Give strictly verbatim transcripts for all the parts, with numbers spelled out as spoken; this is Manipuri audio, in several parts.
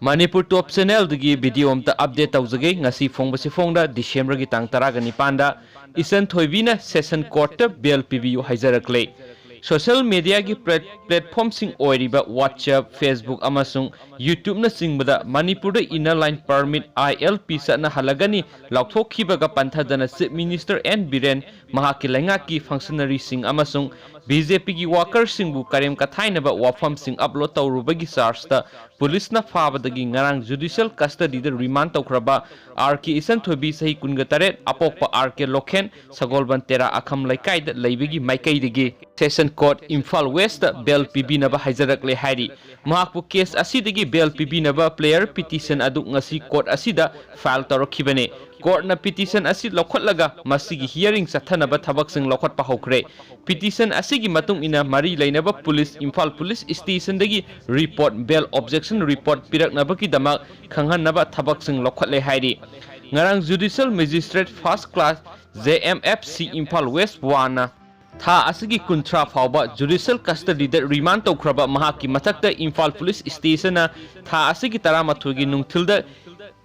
ꯃꯅꯤꯄꯨꯔ ꯇꯣꯞ ꯆꯦꯅꯦꯜꯗꯒꯤ ꯚꯤꯗꯤꯑꯣ ꯑꯝꯇ ꯑꯞꯗꯦꯠ ꯇꯧꯖꯒꯦ꯫ ꯉꯁꯤ ꯐꯣꯡꯕꯁꯤ ꯐꯣꯡꯗ ꯗꯤꯁꯦꯝꯕꯔꯒꯤ ꯇꯥꯡ ꯇꯔꯥꯒ ꯅꯤꯄꯥꯟꯗ ꯏꯆꯟ ꯊꯣꯏꯕꯤꯅ ꯁꯦꯁꯟ ꯀꯣꯔꯠꯇ ꯕꯦꯜ ꯄꯤꯕꯤꯌꯨ ꯍꯥꯏꯖꯔꯛꯂꯦ꯫ ꯁꯣꯁꯤꯌꯦꯜ ꯃꯤꯗꯤꯌꯥꯒꯤ ꯄ꯭ꯂꯦꯠ-, ꯄ꯭ꯂꯦꯠꯐꯣꯝꯁꯤꯡ ꯑꯣꯏꯔꯤꯕ WhatsApp, Facebook ꯑꯃꯁꯨꯡ YouTubeꯅꯆꯤꯡꯕꯗ ꯃꯅꯤꯄꯨꯔꯗ ꯏꯟꯅꯔ ꯂꯥꯏꯟ ꯄꯔꯃꯤꯠ, ILP, ꯆꯠꯅꯍꯜꯂꯒꯅꯤ ꯂꯥꯎꯊꯣꯛꯈꯤꯕꯒ ꯄꯟꯊꯗꯅ ꯆꯤꯐ ꯃꯤꯅꯤꯁꯇꯔ ꯑꯦꯟ ꯕꯤꯔꯦꯟ, ꯃꯍꯥꯛꯀꯤ ꯂꯩꯉꯥꯛꯀꯤ ꯐꯪꯁꯅꯔꯤꯁꯤꯡ ꯑꯃꯁꯨꯡ BJPꯒꯤ ꯋꯥꯀꯔꯁꯤꯡꯕꯨ ꯀꯔꯦꯝ ꯀꯊꯥꯏꯅꯕ ꯋꯥꯐꯝꯁꯤꯡ ꯑꯞꯂꯣꯗ ꯇꯧꯔꯨꯕꯒꯤ ꯆꯥꯔꯖꯇ ꯄꯨꯂꯤꯁꯅ ꯐꯥꯕꯗꯒꯤ ꯉꯔꯥꯡ ꯖꯨꯗꯤꯁꯤꯌꯦꯜ ꯀꯁꯇꯗꯤꯗ ꯔꯤꯃꯥꯟ ꯇꯧꯈ꯭ꯔꯕ ꯑꯥꯔ ꯀꯦ ꯏꯆꯟꯊꯣꯏꯕꯤ, ꯆꯍꯤ ꯀꯨꯟꯒ ꯇꯔꯦꯠ, ꯑꯄꯣꯛꯄ ꯑꯥꯔ ꯀꯦ ꯂꯣꯈꯦꯟ, ꯁꯒꯣꯜꯕꯟ ꯇꯦꯔꯥ ꯑꯈꯝ ꯂꯩꯀꯥꯏꯗ ꯂꯩꯕꯒꯤ ꯃꯥꯏꯀꯩꯗꯒꯤ ꯁꯦꯁꯟ ꯀꯣꯔꯠ ꯏꯝꯐꯥꯜ ꯋꯦꯁꯇ ꯕꯦꯜ ꯄꯤꯕꯤꯅꯕ ꯍꯥꯏꯖꯔꯛꯂꯦ ꯍꯥꯏꯔꯤ꯫ ꯃꯍꯥꯛꯄꯨ ꯀꯦꯁ ꯑꯁꯤꯗꯒꯤ ꯕꯦꯜ ꯄꯤꯕꯤꯅꯕ ꯄ꯭ꯂꯦꯌꯔ ꯄꯤꯇꯤꯁꯟ ꯑꯗꯨ ꯉꯁꯤ ꯀꯣꯔꯠ ꯑꯁꯤꯗ ꯐꯥꯏꯜ ꯇꯧꯔꯛꯈꯤꯕꯅꯤ꯫ ꯀꯣꯔꯠꯅ ꯄꯤꯇꯤꯁꯟ ꯑꯁꯤ ꯂꯧꯈꯠꯂꯒ ꯃꯁꯤꯒꯤ ꯍꯤꯌꯔꯤꯡ ꯆꯠꯊꯅꯕ ꯊꯕꯛꯁꯤꯡ ꯂꯧꯈꯠꯄ ꯍꯧꯈ꯭ꯔꯦ꯫ ꯄꯤꯇꯤꯁꯟ ꯑꯁꯤꯒꯤ ꯃꯇꯨꯡ ꯏꯟꯅ ꯃꯔꯤ ꯂꯩꯅꯕ ꯄꯨꯂꯤꯁ ꯏꯝꯐꯥꯜ ꯄꯨꯂꯤꯁ ꯁ꯭ꯇꯦꯁꯟꯗꯒꯤ ꯔꯤꯄꯣꯔꯠ, ꯕꯦꯜ ꯑꯣꯕꯖꯦꯛꯁꯟ ꯔꯤꯄꯣꯔꯠ ꯄꯤꯔꯛꯅꯕꯒꯤꯗꯃꯛ ꯈꯪꯍꯟꯅꯕ ꯊꯕꯛꯁꯤꯡ ꯂꯧꯈꯠꯂꯦ ꯍꯥꯏꯔꯤ꯫ ꯉꯔꯥꯡ judicial magistrate first class, JMFC, Imphal west ꯋꯥꯟꯅ ꯊꯥ ꯑꯁꯤꯒꯤ ꯀꯨꯟꯊ꯭ꯔꯥ ꯐꯥꯎꯕ ꯖꯨꯗꯤꯁꯤꯌꯦꯜ ꯀꯁꯇꯗꯤꯗ ꯔꯤꯃꯥꯟ ꯇꯧꯈ꯭ꯔꯕ ꯃꯍꯥꯛꯀꯤ ꯃꯊꯛꯇ ꯏꯝꯐꯥꯜ ꯄꯨꯂꯤꯁ ꯁ꯭ꯇꯦꯁꯟꯅ ꯊꯥ ꯑꯁꯤꯒꯤ ꯇꯔꯥꯃꯥꯊꯣꯏꯒꯤ ꯅꯨꯡꯊꯤꯜꯗ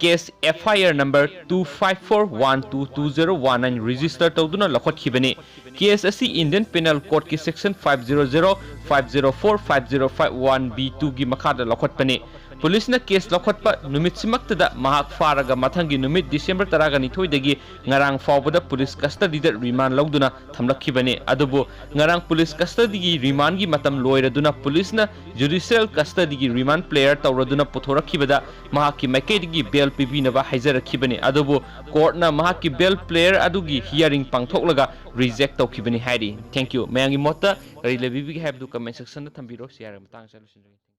case FIR number two five four one two two zero one nine register ꯇꯧꯗꯨꯅ ꯂꯧꯈꯠꯈꯤꯕꯅꯤ꯫ ꯀꯦꯁ ꯑꯁꯤ ꯏꯟꯗꯤꯌꯟ ꯄꯦꯅꯦꯜ ꯀꯣꯗꯀꯤ section five zero zero, five zero four, five zero five one B two ꯒꯤ ꯃꯈꯥꯗ ꯂꯧꯈꯠꯄꯅꯤ꯫ ꯄꯨꯂꯤꯁꯅ ꯀꯦꯁ ꯂꯧꯈꯠꯄ ꯅꯨꯃꯤꯠꯁꯤꯃꯛꯇꯗ ꯃꯍꯥꯛ ꯐꯥꯔꯒ ꯃꯊꯪꯒꯤ ꯅꯨꯃꯤꯠ ꯗꯤꯁꯦꯝꯕꯔ ꯇꯔꯥꯒ ꯅꯤꯊꯣꯏꯗꯒꯤ ꯉꯔꯥꯡ ꯐꯥꯎꯕꯗ ꯄꯨꯂꯤꯁ ꯀꯁꯇꯗꯤꯗ ꯔꯤꯃꯥꯟ ꯂꯧꯗꯨꯅ ꯊꯝꯂꯛꯈꯤꯕꯅꯤ꯫ ꯑꯗꯨꯕꯨ ꯉꯔꯥꯡ ꯄꯨꯂꯤꯁ ꯀꯁꯇꯗꯤꯒꯤ ꯔꯤꯃꯥꯟꯒꯤ ꯃꯇꯝ ꯂꯣꯏꯔꯗꯨꯅ ꯄꯨꯂꯤꯁꯅ ꯖꯨꯗꯤꯁꯤꯌꯦꯜ ꯀꯁꯇꯗꯤꯒꯤ ꯔꯤꯃꯥꯟ ꯄ꯭ꯂꯦꯌꯔ ꯇꯧꯔꯗꯨꯅ ꯄꯨꯊꯣꯔꯛꯈꯤꯕꯗ ꯃꯍꯥꯛꯀꯤ ꯃꯥꯏꯀꯩꯗꯒꯤ ꯕꯦꯜ ꯄꯤꯕꯤꯅꯕ ꯍꯥꯏꯖꯔꯛꯈꯤꯕꯅꯤ꯫ ꯑꯗꯨꯕꯨ ꯀꯣꯔꯠꯅ ꯃꯍꯥꯛꯀꯤ ꯕꯦꯜ ꯄ꯭ꯂꯦꯌꯔ ꯑꯗꯨꯒꯤ ꯍꯤꯌꯔꯤꯡ ꯄꯥꯡꯊꯣꯛꯂꯒ ꯔꯤꯖꯦꯛ ꯇꯧꯈꯤꯕꯅꯤ ꯍꯥꯏꯔꯤ꯫ Thank you꯫ ꯃꯌꯥꯝꯒꯤ ꯃꯣꯠꯇ ꯀꯔꯤ ꯂꯩꯕꯤꯕꯒꯦ ꯍꯥꯏꯕꯗꯨ ꯀꯃꯦꯟ ꯁꯦꯛꯁꯟꯗ ꯊꯝꯕꯤꯔꯣ꯫ ꯁꯤ ꯍꯥꯏꯔꯒ ꯃꯇꯥꯡ ꯑꯁꯤꯗ ꯂꯣꯏꯁꯤꯟꯖꯔꯒꯦ꯫